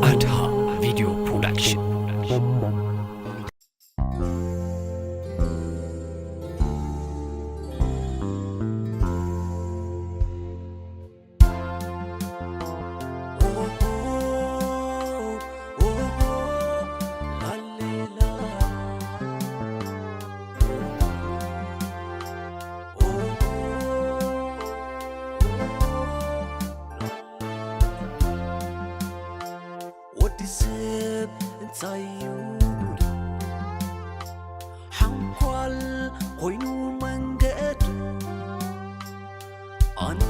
ኣድሃ ቪድዮ ፕሮዳክሽን። ወዲ ሰብ እንታይ እዩ ጉዱ? ሓንኳል ኮይኑ መንገዱ፣ ኣነ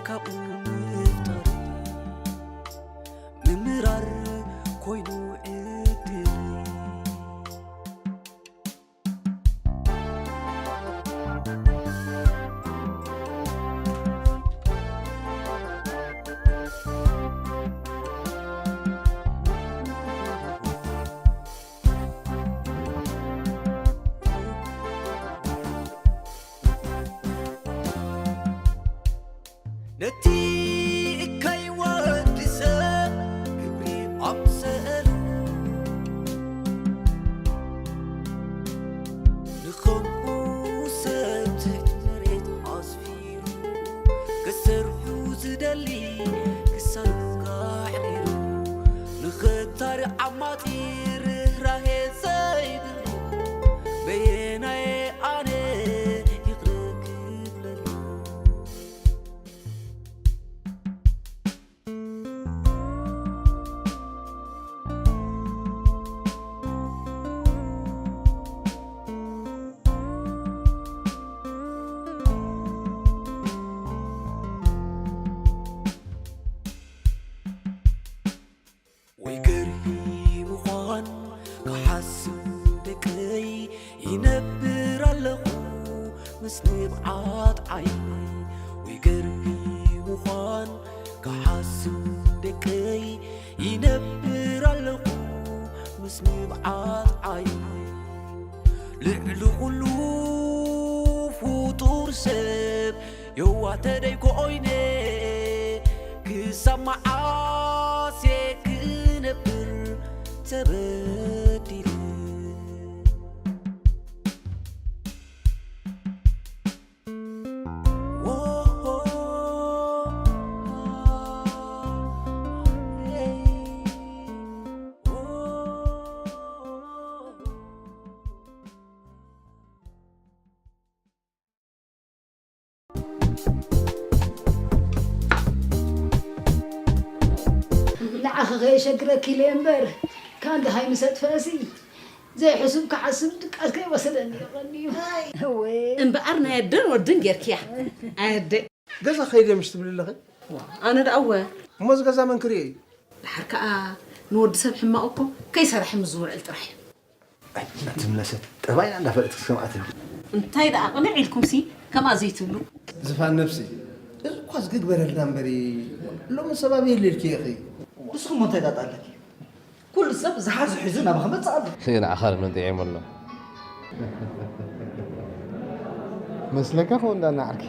ካብኡ ምፍጣር፣ ምምራር ኮይኑ ዕድል። ነቲ እካይ ወዲ ሰብ ክብሪ ኣምሰሉ፣ ንኸምኡ ሰብ ትሕቲ መሬት ኣስፊሩ፣ ክሰርሑ ዝደሊ ክሳዱ ኣሕሪሩ፣ ንኸታሪ ዓማጺ ርህራሄ ዘይብሉ፣ በየናየ ኣነ ይቕረ ክብለሉ? ወይ ገርሂ ምዃን ክሓስብ ደቀይ፣ ይነብር ኣለኹ ምስ ንብዓት ዓይነይ። ወይ ገርሂ ምዃን ክሓስብ ደቀይ፣ ይነብር ኣለኹ ምስ ንብዓት ዓይነይ። ልዕሊ ኩሉ ፍጡር ሰብ የዋህ ተደይ ኮይነ፣ ክሳብ መዓስ እየ ክነብር ተበዲለ? ንዓኺ ከየሸግረኪ ኢለ እምበር፣ ካን ደሃይ ምስ ኣጥፈእሲ፣ ዘይሕሱብ ክሓስብ ድቃስ ከይወሰደኒ እዩ ቀንዩ። እወ። እምበኣር ናይ ኣደን ወድን ጌርክያ። ኣይ ኣደይ። ገዛ ከይደ ምሽ ትብሊ ኣለኺ? ዋ፣ ኣነ ደኣ እወ። እሞ እዚ ገዛ መን ክርእዮ እዩ? ደሓር ከኣ ንወዲ ሰብ ሕማቕ እኮ ከይሰራሐ ምስ ዝውዕል ጥራሕ እዩ። ኣይ፣ እናተምለሰት ጠባይና እንዳፈለጥክ ሰምዓትኒ። እንታይ ደኣ ቅንዕ ኢልኩምሲ ከምኣ ዘይትብሉ? ዝፋን ነብሲ፣ እዚ እኳ ዝግግበረልና እምበሪ፣ ሎሚ ሰብ ኣበይ የለ ኢልኪ ኢኺ? ንስኹም እንታይ ጣጣ ኣለኪ? ኩሉ ሰብ ዝሓዞ ሒዙ ናባኺ መጽእ ኣሎ። ንዓኻ ልብለን ጥዒሙ ኣሎ። መስለካ ከው እንዳና ዓርኪ።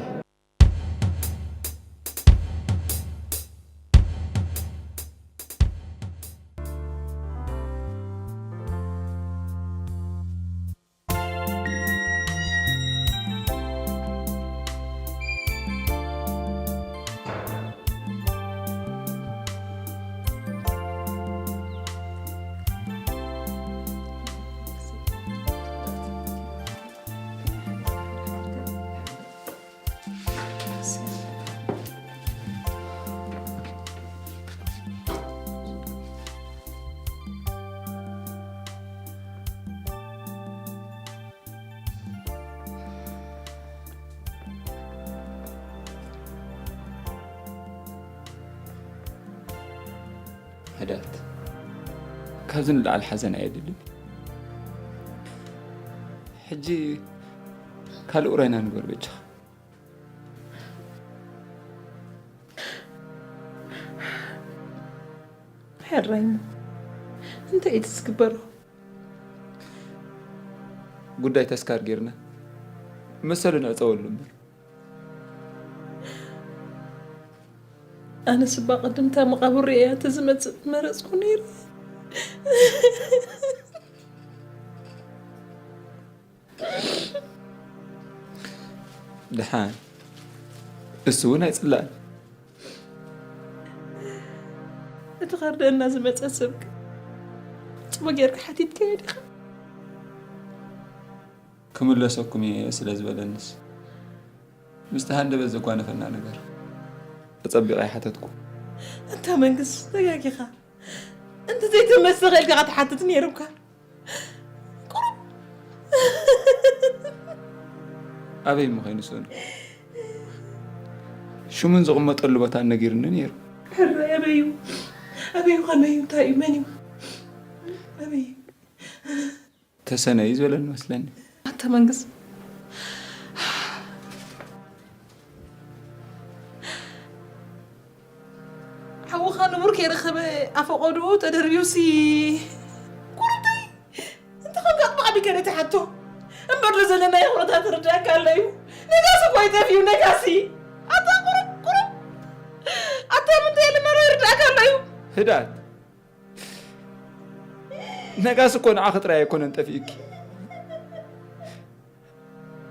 ህድኣት፣ ካብዚ ንላዕሊ ሓዘን ኣየድልን። ሕጂ ካልእ ውራይና ንግበር በጃኻ። ሕራይ እሞ እንታይ እዩ ዝግበሮ? ጉዳይ ተስካር ጌርና መሰሉ ንዕጸወሉ እምበር። ኣነስ እባ ቅድምታ መቓብር እያ ተዝመጽእ መረጽኩ ነይሩ። ድሓን እሱ እውን ኣይፅላእን። እቲ ኸርደና ዝመጸ ሰብክ ጽቡቅ ጌርካ ሓቲትካዮ ዲኻ? ክምለሰኩም እየ ስለ ዝበለንስ ምስቲ ሃንደበት ዘጓነፈና ነገር ተጸቢቐ ኣይሓተትኩ። ኣንታ መንግስ ተጋጊኻ። እንተ ዘይተመሰኸ ኢልካ ክትሓትት ነይሩካ። ቁሩብ ኣበይ ምኸይኑ ስእኑ ሽሙን ዝቕመጠሉ ቦታ ነጊርኒ ነይሩ። ሕራይ ኣበዩ ኣበዩ ከመዩ እንታይ እዩ መን እዩ ኣበዩ ተሰነዩ ዝበለኒ መስለኒ። ኣታ መንግስ ሓውኻ ንቡር ከይረኸበ ኣፈቆድኡ ተደርብዩሲ ቁርደይ እንተ ኸንካ ኣጥባዕቢ ከነ ትሓቶ እምበር ዶ ዘለና ይኹነታት ርዳእካ ኣሎ እዩ። ነጋሲ እኮ ይጠፍዩ ነጋሲ ኣታ ቁሩብ ቁሩብ ኣታ ምንታይ ኣለና ዶ ይርዳእካ ኣሎ እዩ። ህዳት ነጋሲ እኮ ንዓኺ ጥራይ ኣይኮነን ጠፊእኪ።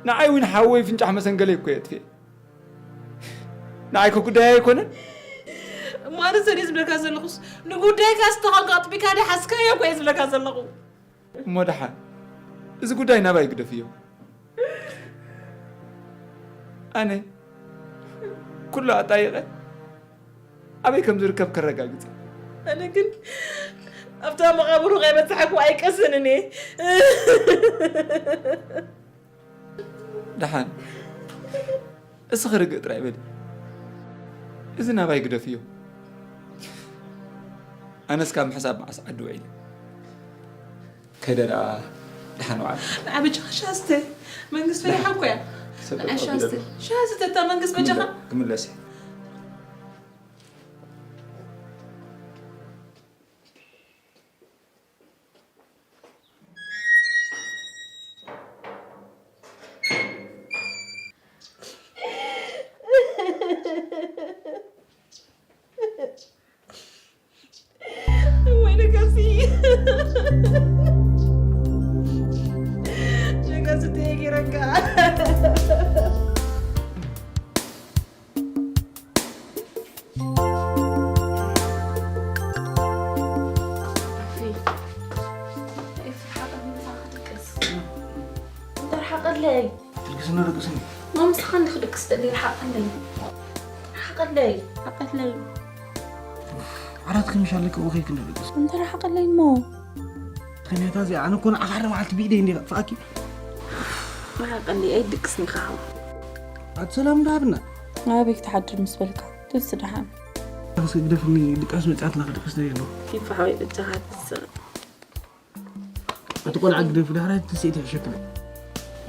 ንዓይ እውን ሓወይ ፍንጫሕ መሰንገለይ እኮ የጥፍኤ። ንዓይ ከጉዳይ ኣይኮነን። እሞ ኣነ ሰኒ ዝብለካ ዘለኹስ ንጉዳይካ ዝተኻንካ ኣጥቢካ ዲ ሓስካዮ እኮ እየ ዝብለካ ዘለኹ። እሞ ደሓን እዚ ጉዳይ ናባይ ግደፍዮ። ኣነ ኩሉ ኣጣይቐ ኣበይ ከም ዝርከብ ከረጋግጽ። ኣነ ግን ኣብታ መቓብሩ ከይበጽሐኩ ኣይቀስንን እየ። ደሓን እስኺ ርግእ ጥራይ በሊ። እዚ ናባይ ግደፍዮ። ኣነስ ካብ ምሕሳብ መዓስ ዓዲ ውዒለ። ከይደ ደኣ ደሓን ውዓል። ንዓ በጃኻ ሻስተ መንግስቲ ፈሪሓ እኮ እያ። ንዓ ሻስተ ሻስተ እታ መንግስቲ በጃኻ። ክምለስ እየ። ወይ ነጋሲ ነጋሲ ተየጊረካ ተርሓቀለይ ትልግስና ደቅስኒ ማምስኻ እንዲ ክድቅስ ደሊ ርሓቀለይ ርሓቀለይ ርሓቀለይ ዓራት ክምሻለክ ወኸይ ክንደቅስ እንተ ርሓቀለይ እሞ ተኛታ እዚኣ ኣነ እኮ ንዓኻ ሓደ መዓልቲ ብኢደይ እንዲ ከጥፋኣኪ ርሓቀለይ ኣይድቅስኒ ካሓው ኣቲ ሰላም እንዳሃብና ኣበይ ክትሓድር ምስ በልካ ትስ ደሓን እስኪ ግደፍኒ ድቃስ መፅኣትና ክድቅስ ደሊ ኣለኹ ይፋሓወይ በጃኻ ትስእ እቲ ቆልዓ ግደፉ ዳሕራይ ትስኢት ይሕሸክለ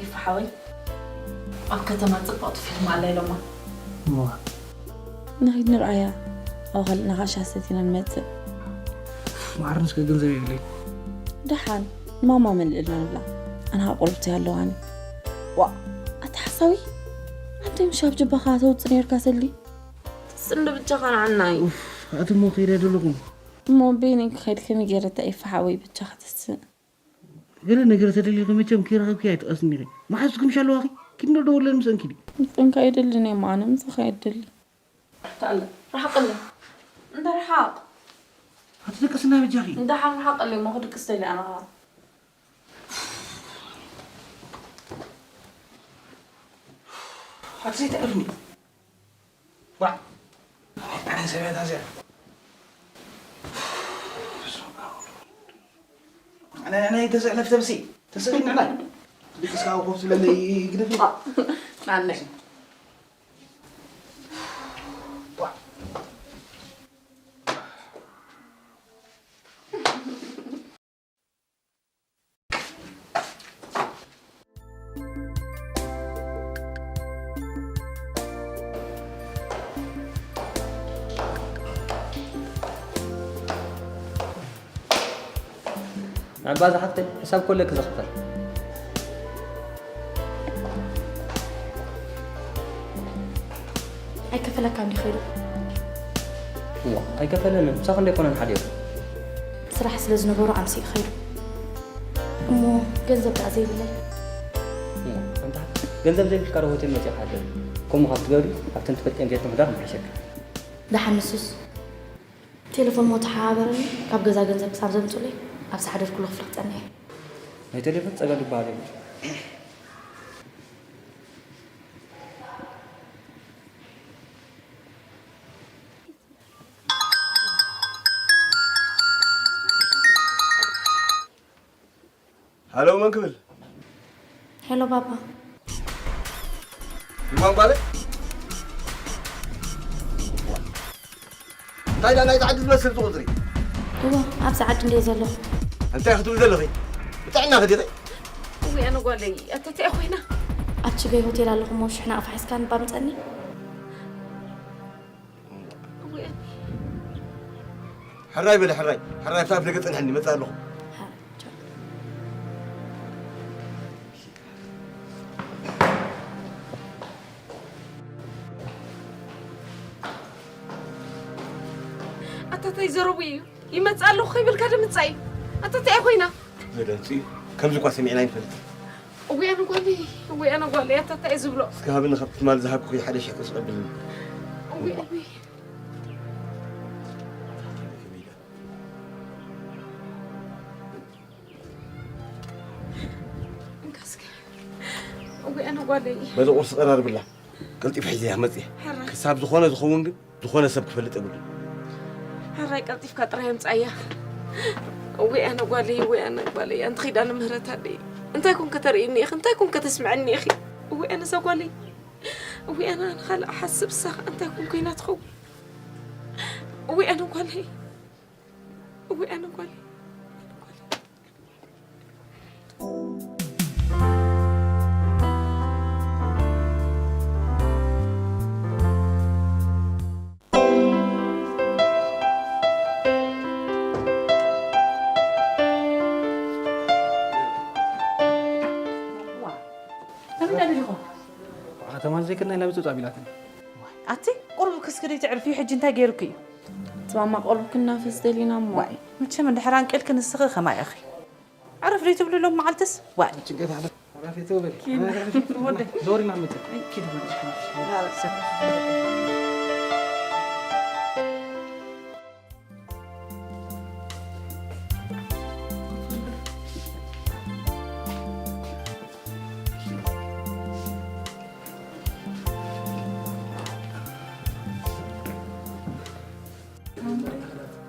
ይፋሓወይ ኣብ ከተማ ፅብቕቲ ፊልም ኣላ ኢሎማ እዋ ንኺድ ንርኣያ ኣብ ኻልእና ኻሻ ሰቲና ንመፅእ ማዕርንስ ከገንዘብ የብለይ ደሓን ንማማ መልእልና ንብላ ኣና ቁርብቲ ኣለዋኒ ዋ ኣቲ ሓሳዊ ኣንተ ምሽ ኣብ ጅባኻ ተውፅ ነርካ ሰሊ ትስንዶ ብቻ ኻንዓና እዩ ኣቲ ሞ ኸይደ ደለኹም እሞ በይነይ ክኸይድ ከመይ ገይረ እንታይ ይፈሓወይ ብቻ ክትስእ? ገለ ነገር ተደሊኺ መቸም ከይረኸብኪ ኣይትቐስኒ ኢኺ። መሓዙትኪ ምሽ ኣለዋኺ? ኪዲ እንዶ ደውለኒ ምሰን ኪዲ። ምጸንካ ኣይደልን እየ እሞ ኣነ ምጻኻ ኣይደሊ። ኣታ ኣለ ርሓቐለይ። እንተ ርሓቕ። ኣቲ ደቅስና በጃኺ። እንተ ሓም ርሓቐለይ እሞ ክድቅስ ደልየ ኣነ ኸኣ። ኣቲ ዘይትዕርፍኒ። ዋ ኣነ ሰበታ እዚኣ ኣነ ኣነ ተዘዕለፍ ተብሲ ተሰኺት ንዕላይ ድቅስካ ኮፍ ትብለለይ ግደፍ ኣለ ንዕባዛ ሓፍተይ ሕሳብ ኮለኪ ዘኽፈል ኣይከፈለካ እንዲ ኸይዱ እሞ ኣይከፈለንን፣ ምሳኺ እንዶ ኣይኮነን ሓዲሩ። ስራሕ ስለ ዝነበሮ ኣምሲኡ ኸይዱ። እሞ ገንዘብ ደኣ ዘይብለይ? እሞ ኣንታ ገንዘብ ዘይብልካ ዶ ሆቴል መጺኻ ሓደር? ከምኡ ካብ ትገብሪ ኣብተን ትፈልጥየን ጌርኪ ምሕዳር ምሓሸኪ። ደሓን ንሱስ ቴሌፎን እሞ ተሓባበረኒ፣ ካብ ገዛ ገንዘብ ክሳብ ዘምጹለይ ኣብ ዝሓደርኩሉ ክፍሊ ክጸንሕ እየ። ናይ ቴሌፎን ጸገም ዝበሃል የብሉን። ሃሎ፣ መን ክብል? ሄሎ ባባ። ልዋም ጓለ? እንታይ ዳ ናይ ጻዕዲ ዝመስል እቲ ቁጽሪ? እወ፣ ኣብዚ ዓዲ እንድየ ዘለኹ። እንታይ ክትብል ዘለኺ? ብጥዕና ከዲኺ? እውይ ኣነ ጓለይ ኣተተያ ኮይና። ኣብ ችገይ ሆቴል ኣለኹ እሞ ሽሕና ኣፋሒስካ ንባ ምጸኒ። እውይ ኣነ ሕራይ በለ፣ ሕራይ፣ ሕራይ፣ ኣብታ ኣፍደገ ጽንሐኒ፣ መጽእ ኣለኹ። ኣታታይ ዘረቡ እዩ ይመጽእ ኣለኹ ከይበልካ ደምጻይ ኣታታይ ኮይና። ዘደንጽ እዩ። ከምዚ እኳ ሰሚዕና ኣይንፈልጥ። እውይ ኣነ ጓለይ፣ እውይ ኣነ ጓለይ ኣታታይ ዝብሎ። እስከ ሃብኒ ካብቲ ትማል ዝሃብኩኺ ሓደ ሽሕ ቅርሺ ቀብልኒ። እውይ እውይ እንካ እስከ። እውይ ኣነ ጓለይ። በዚ ቁርሲ ቀራርብላ። ቀልጢፈ ሒዘያ መፅየ። ሕራይ። ክሳብ ዝኾነ ዝኸውን ግን ዝኾነ ሰብ ክፈልጥ የብሉን። ሕራይ ቀልጢፍካ ጥራይ ኣምፅኣያ። እውይ ኣነ ጓለይ፣ እውይ ኣነ ጓለይ። ኣንቲ ኪዳነ ምህረት ኣደይ። እንታይ ኮን ከተርእይኒ ኢኺ? እንታይ ኮን ከተስምዐኒ ኢኺ? እውይ ኣነ እዛ ጓለይ። እውይ ኣነ ኣነ ካልእ ሓስብ እሳ እንታይ ኮን ኮይና ትኸውን? እውይ ኣነ ጓለይ። እውይ ኣነ ጓለይ። ከተማ ዘይከድና ኢላ ብፅብፃብ ኢላትኒ። ኣቲ ቁሩብ ክስክደይ ተዕርፍዩ ሕጂ እንታይ ገይሩኪ እዩ? እቲ ማማ ቀልቡ ክናፈስ ደሊና እሞ። ዋይ መቸም እንድሕር ኣንቂልኪ ንስኺ ከማይ ኢኺ። ዕረፍ ደይትብሊ ሎም መዓልትስ? ዋይ። ጭንቀት ኣለ። ዕረፍ ይትበል። ኪን። ወደ። ዞሪ ማመት። ኪድ ወደ።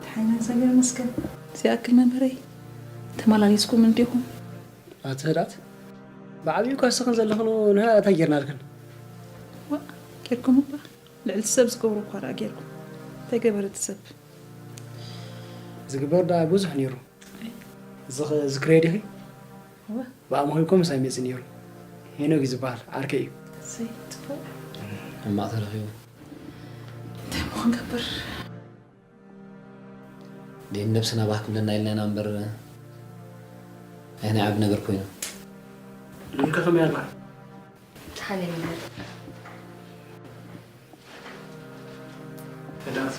ሓይና እግዚኣብሔር ይመስገን። እዚ ኣክል መምህረይ ተመላሊስኩም እንዲኹም። ኣቲ ህድኣት ብዓብዩ እኳ እስኽን ዘለኽን ንሕና እንታይ ጌርናልክን? ዋ ጌርኩም እባ ልዕሊ ሰብ ዝገብሮ እኳ ደኣ ጌርኩም። እንታይ ገበረ እቲ ሰብ? ዝግበር ደኣ ብዙሕ ነይሩ። ዝኽሬ ዲኺ? እወ። ብኣምሆይ እኮ ምሳይ መፂ ነይሩ። ሄኖክ እዩ ዝበሃል፣ ዓርከይ እዩ። እሰይ፣ ፅቡቕ። ሕማቕ ተረኺቡ። እንታይ እሞ ክንገብር? ንነብስና ባህ ክብለና ኢልና ኢና እምበር፣ ኣይ ናይ ዓቢ ነገር ኮይኑ። ሉልከ ከመይ ኣላ? ተሓልየኒ እምበር። ሕዳት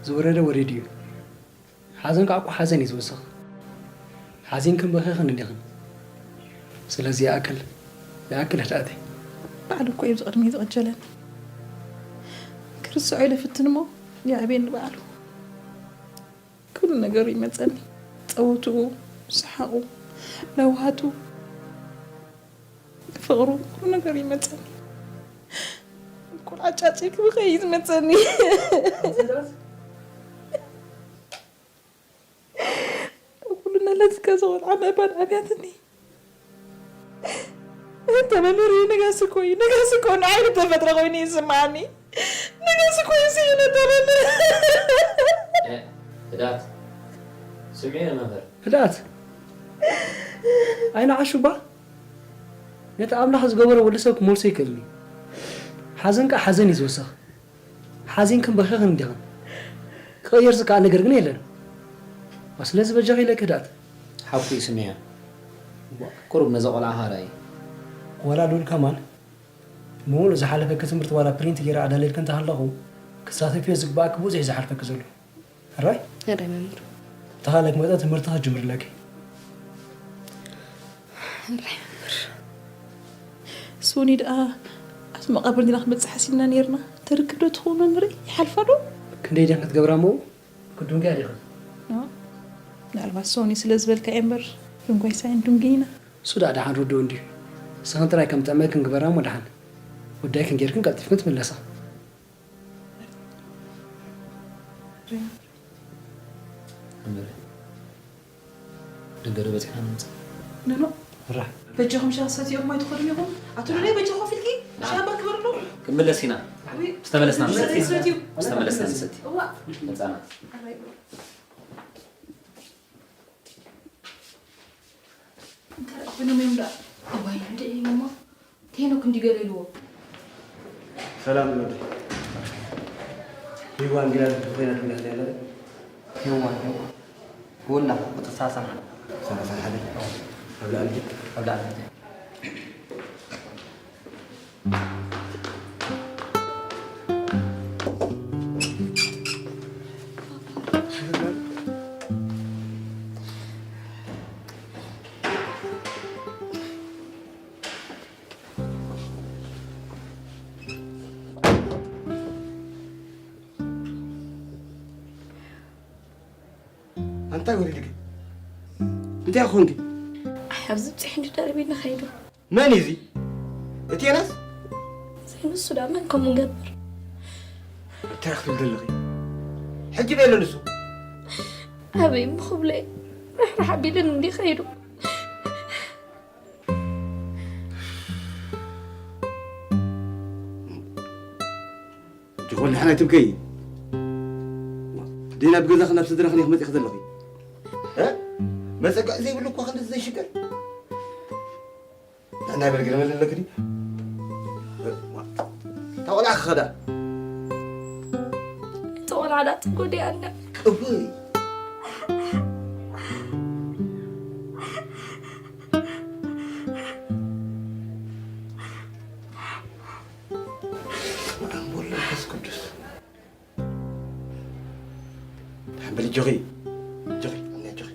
ዝወረደ ወሪዱ እዩ። ሓዘን ከዓ እኮ ሓዘን እዩ ዝወስኽ። ሓዚንክን በኺኽን እንዲኽን። ስለዚ ይኣክል፣ ይኣክል ህድኣተይ። ባዕሉ እኮ እዩ ኣብዚ ቅድሚ ዝቕጀለኒ። ክርስዖ ኢለ ፍትን እሞ የዕብየኒ ባዕሉ። ኩሉ ነገሩ ይመፀኒ። ፀወትኡ፣ ሰሓቑ፣ ለውሃቱ፣ ፍቕሩ፣ ኩሉ ነገሩ ይመፀኒ። ቁልዓ ጫጭ ክብኸ እዩ ዝመፀኒ። ኩሉ ነለዝካ ዝቆልዓ ምእባድ ኣብያትኒ። እንተ መምህር እዩ፣ ነጋሲ እኮ እዩ። ነጋሲ እኮ ንዓይ ተፈጥሮ ኮይኑ ይስምዓኒ። ነጋሲ እኮ እዩ ስኢነ፣ እንተ መምህር። ህዳት ስምዒ መምህር። ህዳት ኣይንዓሹ እባ። ነቲ ኣምላኽ ዝገበሮ ወዲ ሰብ ክመልሶ ይክእልን እዩ። ሓዘን ከኣ ሓዘን እዩ ዝወሰኽ። ሓዚንክን በኺኽን እንዲኽን። ክቕየር ዝከኣል ነገር ግን የለን። ስለዚ በጃኺ ኢለኪ ህድኣት። ሓቁ እዩ ስምዒ። ቁሩብ ነዛ ቆልዓ ሃራይ። ዋላ ሉል ከማን ምሉእ ዝሓለፈኪ ትምህርቲ ዋላ ፕሪንት ገይረ ኣዳልየልኪ እንተሃለኹ ክሳተፍዮ ዝግባእኪ ብዙሕ እዩ ዝሓልፈኪ ዘሎ። ሕራይ? ሕራይ መምህር። ተኻለ ክመጣ ትምህርቲ ክትጅምሪ ኣለኪ። ሕራይ መምህር። ሶኒ ደኣ ኣብቲ መቓብር እንዲና ክንበጽሕ ሓሲብና ነይርና። ተርክብ ዶ ትኸውን መምህር? ይሓልፋ ዶ? ክንደይ ደን ክትገብራ እሞ? ክዱንግያ ዲኻ? ኖ። ምናልባት ሶኒ ስለ ዝበልካ እየ እምበር፣ ዱንጓይ ሳይን ዱንግይና። እሱ ደኣ ደሓን ርድኡ እንድዩ። ንስኽን ጥራይ ከም ጥዕመክን ግበራ እሞ ደሓን። ጉዳይክን ጌርክን ቀልጢፍክን ትምለሳ። እምበረ፣ ድንገዶ በጺሕና ንምጻእ። ኖኖ። ራ። በጃኹም ሻሂ ሰትዩ እሞ ኣይትኸዱን ኢኹም? ኣቶ ሉላይ በጃኹም ፊልኪ ሻሂ ኣባ ክበርሉ? ክንምለስ ኢና። ውይ። ምስ ተመለስና ንሰቲ። ሰትዩ። ምስ ተመለስና ንሰቲ። እዋ። መጻና። ኣራይ። እንታይ ደኣ ኮይኖም እዮም ደኣ? እዋይ፣ እንድዒ እሞ። እንታይ ሄኖክ እንዲ ገለ ኢልዎ? ሰላም ወዲ። ሄዋን ግን ኣብ ኮይና ትብላ ዘላ። ሄዋን፣ ሄዋን። ጎና ቁጽሪ ሰላሳ ሓደ። ሰላሳ ሓደ። ኣብ ላዕሊ። ኣብ ላዕሊ። ኣንታይ ወሪድኪ? እንታይ ኮንኪ? ኣይ፣ ኣብዚ ብጽሕ እንዲ ደሪቢ ንኸይዱ። መን እዩ እዚ? እቲ የናስ? ዘይንሱ ደኣ መን ከምኡ ንገብር? እንታይ ክትብል ዘለኺ? ሕጂ በሎ ንሱ። ኣበይ እሞ ክብለይ? ርሕራሕ ኣቢሉኒ እንዲ ኸይዱ። ጅኾን ሓናይ ትብከይ። ደይ ናብ ገዛኺ ናብ ስድራኺ ዲኺ መጺኺ ዘለኺ? እ? መጸግዒ ዘይብሉ እኳ ክንድዚ ዘይሽገር? ንሕና በል ግርመል ኣለክዲ? እታ ቆልዓ ክኸዳ። እታ ቆልዓ ዳ ትጎድኣ ኣላ። ቅቡይ። በስመ ኣብ ወወልድ ወመንፈስ ቅዱስ። ደሓን በል፣ እጆኺ፣ እጆኺ፣ እኔ እጆኺ።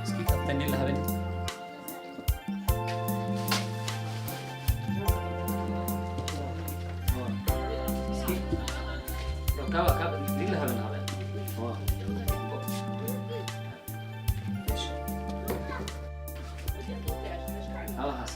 እስኪ ካብ ተንዲል ሃበኒ። እስኪ ካብ፣ ካብ ዲል ሃበኒ፣ ሃበኒ። እሺ። ሃባ ሃሳ።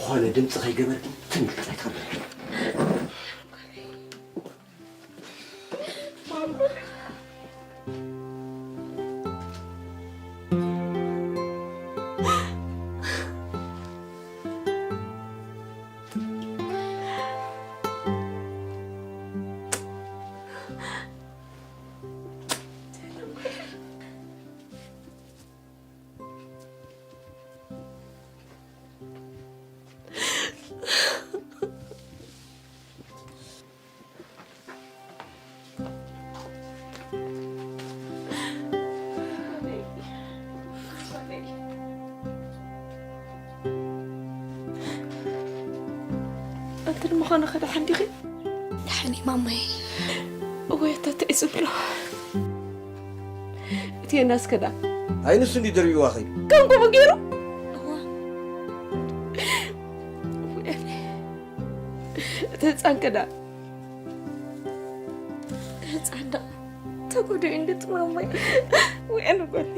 ዝኾነ ድምፂ ከይገበርኪ ትም ኢልኪ ኣይትኸብሪ። ኣንቲ ንምዃኑ ከ ደሓን ዲኺ? ደሓን እየ ማማይ። እወ፣ ኣታ እንታይ እዩ ዝብሎ? እቲ የናስ ከ ደኣ? ኣይ ንሱ እንድዩ ደርቢዋ ኸይዱ። ከም ከምኡ ገይሩ? እዋ። እወ፣ እቲ ህፃን ከ ደኣ? ህፃን ደኣ ተጎዲኡ እንድዩ ማማይ። ውዕል በሊ።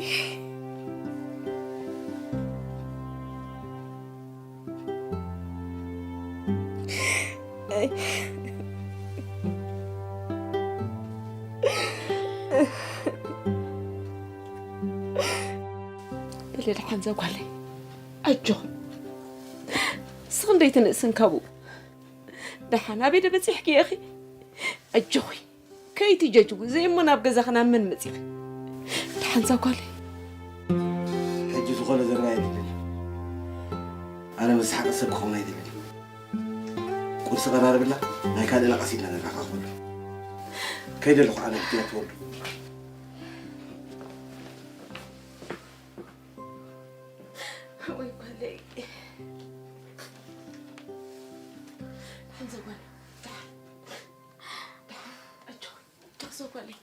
ኣይ። በሊ ደሓን እዛ ጓለይ። ኣጆኺ። ንስኺ እንዶ ኣይትንእስን ካብኡ። ደሓን ኣበይ ዶ በፂሕኪ ኢኺ? ኣጆኺ። ከይትጀጅዊ፣ ዘይሞ ናብ ገዛኺ ናብ መን መፂኺ? ደሓን እዛ ጓለይ። ሕጂ ዝኾነ ዘረባ የድልን። ኣነ መሳሓቂ ሰብ ክኸውን ኣይደልን። ቁርሲ ቀራርብላ፣ ናይ ካልእና ቀስ ኢልና ንራኸበሉ። ከይደ ኣለኹ ኣነ፣ ግዜ ትወርዱ። ወይ ጓለይ። ደሓን እዛ ጓለይ። ደሓን። ደሓን። ኣጆኺ። ኣጆኺ እዛ ጓለይ።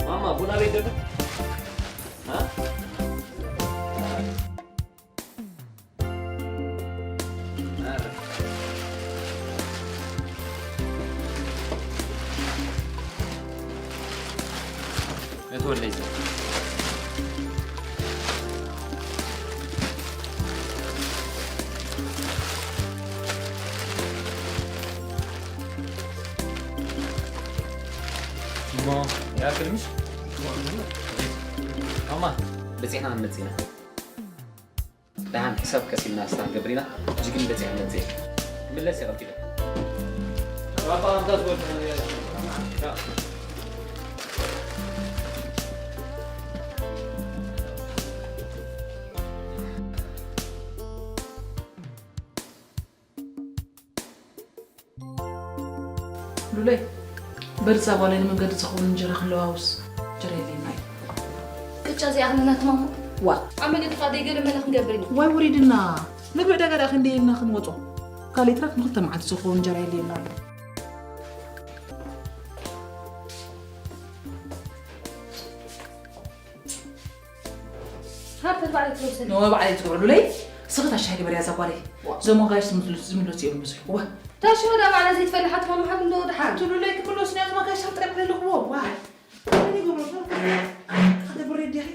ማማ፣ ቡና ቤት ደሎ? እ? እትወለይ ዘ- እሞ ይኣክል ምሽ? ማማ፣ በፂሕና ክንመፅእ ኢና። ደሓን ሕሳብ ቀስ ኢልና ስታፍ ገብር ኢና። ሕጂ ግን በፂሐ መፅእ። ክምለስ እየ ቀልጢፈ። ባባ፣ ኣንታ ትወድ-፣ ሉለይ፣ በርዛ ጓለይ፣ ንመንገዲ ዝኸውን እንጀራ ክንለዋውስ፣ እንጀራ የድልየና እዩ። ቅጫ ዘይኣኽለና ትማሙ። ዋ። ኣብ መገዲ ኸኣ ደይገለ መለ ክንገብር ኢና። ዋይ ውሪድና። ምግቢ ዕዳጋ ደኣ ክንደይ ኢልና ክንወጾ? ካልእ ይትረፍ ንኽልተ መዓልቲ ዝኸውን እንጀራ የድልየና ኣሎ። ሃብተ ባዕለይ ትወስድ። ንወ ባዕለይ ትገብረሉ ለይ፣ ስኽታ ሻሂ ግበርያ እዛ ጓለይ። ዋ። እዞም ኣጋይሽ ዝምልሱ፣ ዝምልሱ እዮም ብዙሕ። ዋ። እታ ሽሮ ዳ ባዕላ ዘይትፈልሓ ትማሙ ሓብ እንዶ ደሓን። ትብሉ ለይ ክምለሱ ናይ እዞም ኣጋይሽ ኣብ ጥራይ ኣለኹዎ። ዋ። ምን ይገብሩ? ክገብሩ የዲኺ?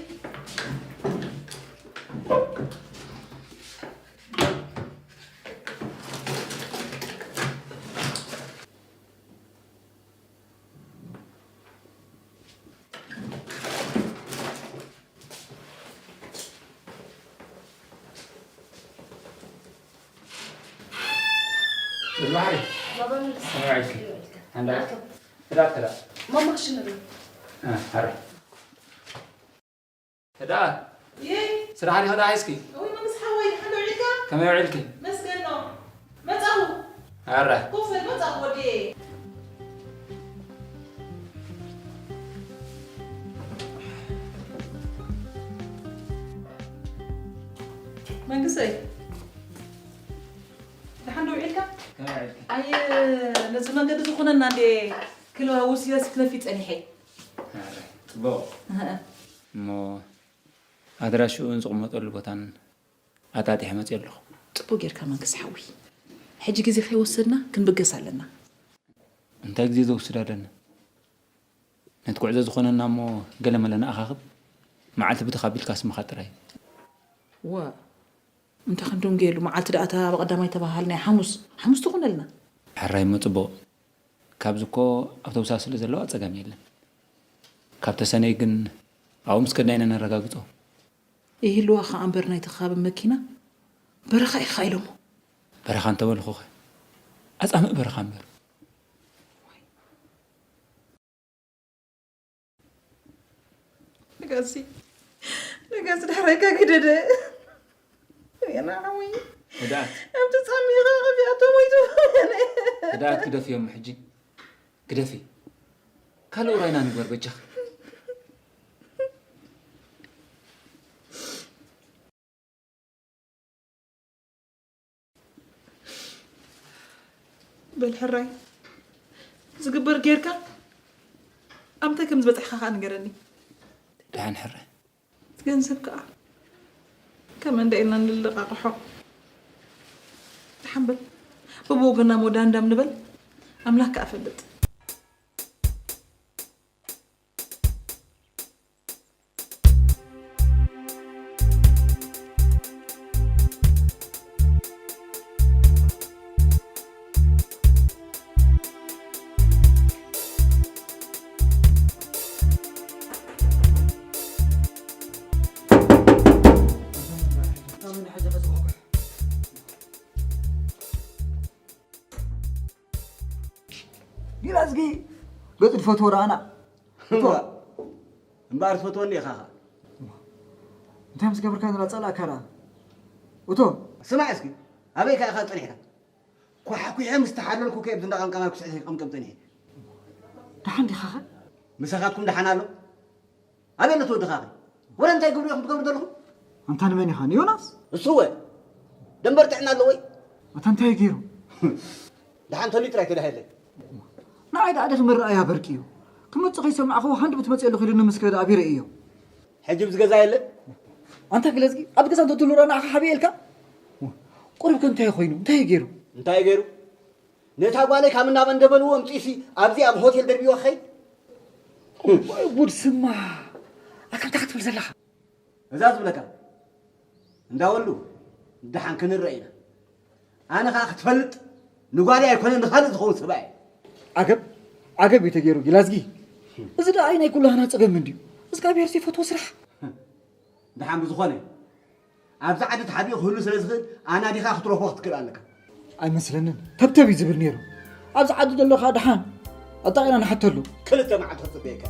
ባሕሪ። ከመይ ውዒልኪ? ሓንዳ። ኣቶ። ትዳ፣ ትዳ። ማማ ክሽነ። እ፣ ኣረ። ትዳ። የይ። ስራሕ ዲኺ ደኣ ሒዝኪ? እውይ፣ መንግስቲ ሓወይ፣ ደሓን ዶ ውዒልካ? ከመይ ውዒልኪ? መስገን ነው። መጻኹ። ኣረ። ኮፍ በል፣ መጻኹ ወዲ። መንግስተይ፣ ደሓን ዶ ውዒልካ? ከመይ ውዒልኪ? ኣየ፣ ነዚ መንገዲ ዝኾነና እንዴ ክለዋውስ ኢለስ ክነፊ ጸኒሐ። ኣረ፣ ጽቡቕ። እህ። እሞ ኣድራሽኡን ዝቕመጠሉ ቦታን ኣጣጢሐ መጽእ ኣለኹ። ጽቡቕ ጌርካ መንግስ ሓዊ። ሕጂ ግዜ ከይወሰድና ክንብገስ ኣለና። እንታይ ግዜ ዘውስድ ኣለና? ነቲ ጉዕዞ ዝኾነና እሞ ገለ መለ ንኣኻኽብ። መዓልቲ ብትኽ ኣቢልካ ስምኻ ጥራይ። ዋ፣ እንታይ ክንድንጉየሉ? መዓልቲ ደኣ እታ ብቐዳማይ ተባሃልናያ ሓሙስ፣ ሓሙስ ትኹነልና። ሕራይ እሞ ጽቡቕ። ካብዚ እኮ ኣውቶቡሳት ስለ ዘለዋ ጸገም የለን። ካብ ተሰነይ ግን ኣብኡ ምስ ከድና ኢና ነረጋግጾ። ይህልዋ ኸኣ እምበር ናይቲ ከባቢ መኪና በረኻ ኢኻ ኢሎሞ። በረኻ እንተበልኹኸ? ኣጻምእ በረኻ እምበር። ነጋሲ፣ ነጋሲ ድሕረይካ ግደደ። የና ሓወይ። ህድኣት። ኣብቲ ጻሚኻ ከፊኣቶ ሞይቱ። ህድኣት ግደፍዮም ሕጂ። ግደፊ። ካልእ ውራይና ንግበር በጃኺ። በል ሕራይ፣ ዝግበር ጌርካ ኣብ ምንታይ ከም ዝበጽሕካ ከኣ ንገረኒ። ደሓን ሕራይ። ገንዘብ ከኣ ከመይ እንዳ ኢልና ንለቃቕሖ። ደሓን በል፣ በብወገና እሞ ዳንዳም ንበል፣ ኣምላኽ ከኣ ፈልጥ። ዲላዝጊ ገጹ ትፈትዎ ደኣና። እቶ። እምበኣር ትፈትወኒ ኢኻ ኸኣ። እንታይ ምስ ገብርካ ንላ ጸላእካ ደኣ? እቶ። ስማዕ እስኪ፣ ኣበይ ከ ኢኻ ጸኒሕካ? ኳሕኲሐ ምስ ተሓለልኩ ከ ኣብዚ እንዳ ቀምቀማይ ኩስዕስዕ ክቕምቅም ጸኒሐ። ደሓን ዲኻ ኸ? ምሳኻትኩም ደሓን ኣሎ? ኣበይ ኣሎ እቲ ወድኻ ኸ? ወረ እንታይ ግብሪ ኢኹም ትገብሩ ዘለኹም? ኣንታ ንመን ኢኻ? ንዮናስ? እሱ ወ? ደንበር ጥዕና ኣለዎ ወይ? ኣታ እንታይ ገይሩ? ደሓን ተልዩ ጥራይ ተዳሂለ። ንዓይ ደኣ ደስ መረኣያ በርቂ እዩ። ክመጽእ ከይሰማዕኽዎ ሃንድ ብትመጽእ ኣለኹ ኢሉኒ ምስ ከደ ኣቢረ እዮ። ሕጂ ኣብዚ ገዛ የለን? ኣንታ ግለጽኪ፣ ኣብ ገዛ እንተትህሉ ረኣ ንዓኻ ሓብየ ኢልካ? ቁሩብ ከ እንታይ ኮይኑ? እንታይ ገይሩ? እንታይ ገይሩ? ነታ ጓለይ ካብ እናበ እንደበልዎ ኣምጺእሲ ኣብዚ ኣብ ሆቴል ደርቢዎ ክኸይድ? ወይ ጉድ ስማ! ኣታ እንታይ ክትብል ዘለኻ? እዛ ዝብለካ እንዳወሉ ደሓን ክንረአ ኢና። ኣነ ኸኣ ክትፈልጥ ንጓለይ ኣይኮነን ንኻልእ ዝኸውን ሰብኣይ እየ። ዓገብ ዓገብ እዩ ተገይሩ ጊላዝጊ። እዚ ደኣ ኣይ ናይ ኩላህና ጸገም እንድዩ። እግዚኣብሔር ዘይፈትዎ ስራሕ። ደሓን ብዝኾነ ኣብዚ ዓዲ ተሓቢኡ ክህሉ ስለ ዝኽእል ኣናዲኻ ክትረኽቦ ክትክእል ኣለካ። ኣይመስለንን። ተብተብ እዩ ዝብል ነይሩ። ኣብዚ ዓዲ ዘሎ ከኣ ደሓን ኣጣቒና ንሓተሉ። ክልተ መዓልቲ ክጽበየካ።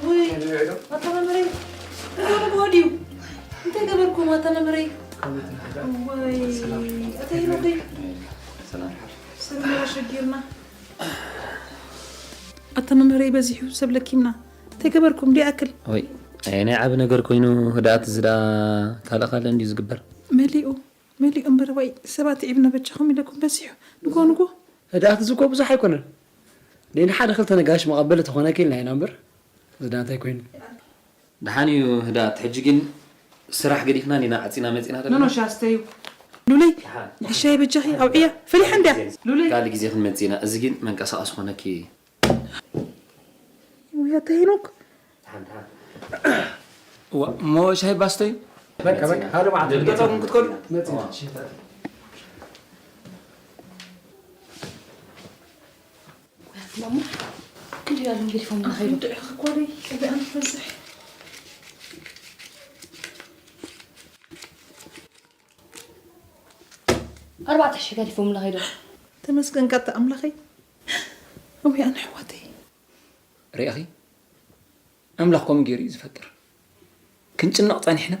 ውይ፣ ኣታ መምህረይ፣ ንጎ ንጎ ድዩ? እንታይ ገበርኩም ኣታ መምህረይ? ወይ፣ ኣታ ሄኖከይ። ሰላም። ሰላም ኣሸጊርና። ኣታ መምህረይ በዚሑ ሰብ ለኪምና። እንታይ ገበርኩም? ዲኣክል። ወይ፣ ኣየ ናይ ዓቢ ነገር ኮይኑ ህድኣት እዚ ደኣ ካልእ ካልእ እንድዩ ዝግበር። መሊኡ፣ መሊኡ እምበር ዋይ፣ ሰባት ይዕብና በጃኹም ኢለኩም በዚሑ። ንጎ ንጎ። ህድኣት እዚ እኮ ብዙሕ ኣይኮነን። ንሓደ ክልተ ነጋሽ መቐበሊ ተኾነ ኪልና ኢና እምበር። እዚ ደኣ እንታይ ኮይኑ? ደሓን እዩ ህድኣት፣ ሕጂ ግን ስራሕ ገዲፍና ኒና ዓጺና መጺና ዘለና። ኖኖ፣ ሻሂ ስተዩ። ሉለይ፣ ደሓን። ንሻሂ በጃኺ ኣውዕያ። ፈሊሓ እንድያ። ሉለይ። ካልእ ግዜ ክንመጽእ ኢና። እዚ ግን መንቀሳቐሲ ኮነኪ። ውይ፣ ኣታ ሄኖክ። ደሓን፣ ደሓን። እዋ፣ እሞ ሻሂ ባስተዩ? በቃ፣ በቃ። ሓደ መዓልቲ ገጸኹም ክትከዱ? መጺና። ማሙ፣ ክንደይ እዮም ገዲፎም ዝኸዱ? ኣፍንጭ እኮ ደይ፣ ቀቢኣን ትበዝሕ። ኣርባዕተ ሽሕ ገዲፎምና ከይዶም። ተመስገንካ እታ ኣምላኸይ። እውይ ኣነ ኣሕዋተይ። ርኢኺ? ኣምላኽ ከምኡ ገይሩ እዩ ዝፈጥር። ክንጭነቕ ጸኒሕና፣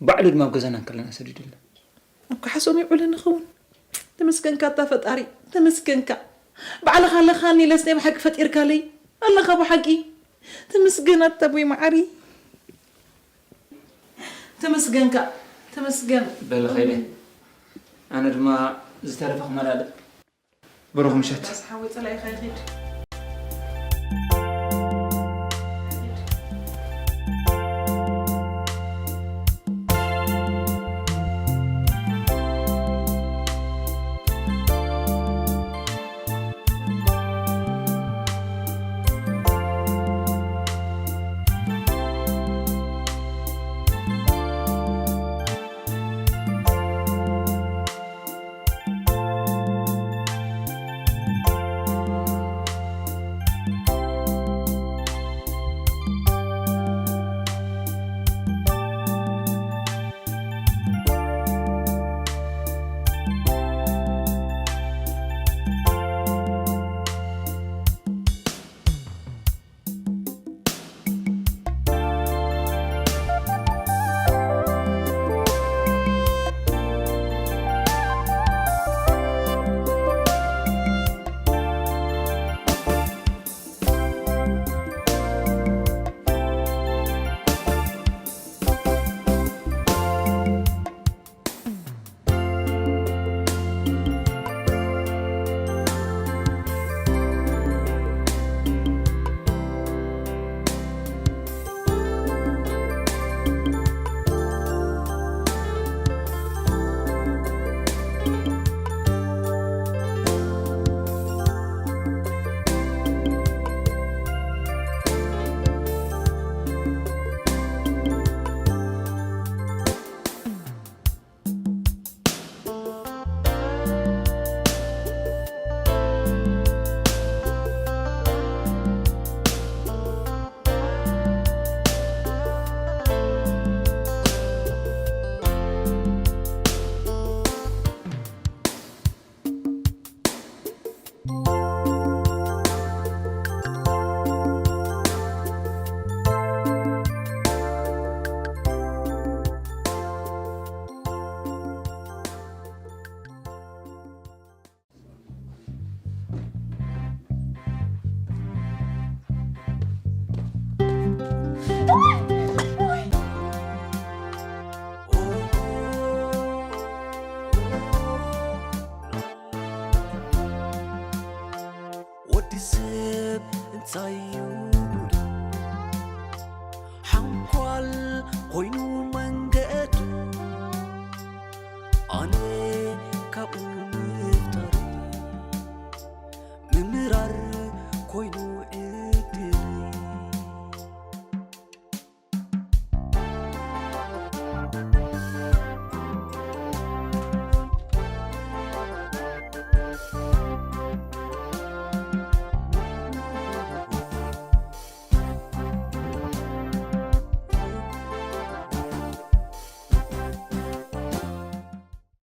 ባዕሉ ድማ ኣብ ገዛና እንከለና ሰዲዱልና። ኣብ ካሕሶም ይውዕሉ ንኸውን። ተመስገንካ እታ ፈጣሪ፣ ተመስገንካ። ባዕልኻ ኣለኻኒ ኢለስ ናይ ብሓቂ ፈጢርካለይ። ኣለኻ ብሓቂ። ተመስገን ኣታ ኣቦይ መዓሪ። ተመስገንካ፣ ተመስገን። በል ኸይደ። ኣነ ድማ ዝተረፈ ክመላልእ። ብሩኽ ምሸት። ራስ ሓወይ ጸላኢኻ ይኺድ። ወዲ ሰብ እንታይ እዩ ሓንኳል ኮይኑ መንገቱ ኣነ ካብኡ ምፍጣር ምምራር ኮይኑ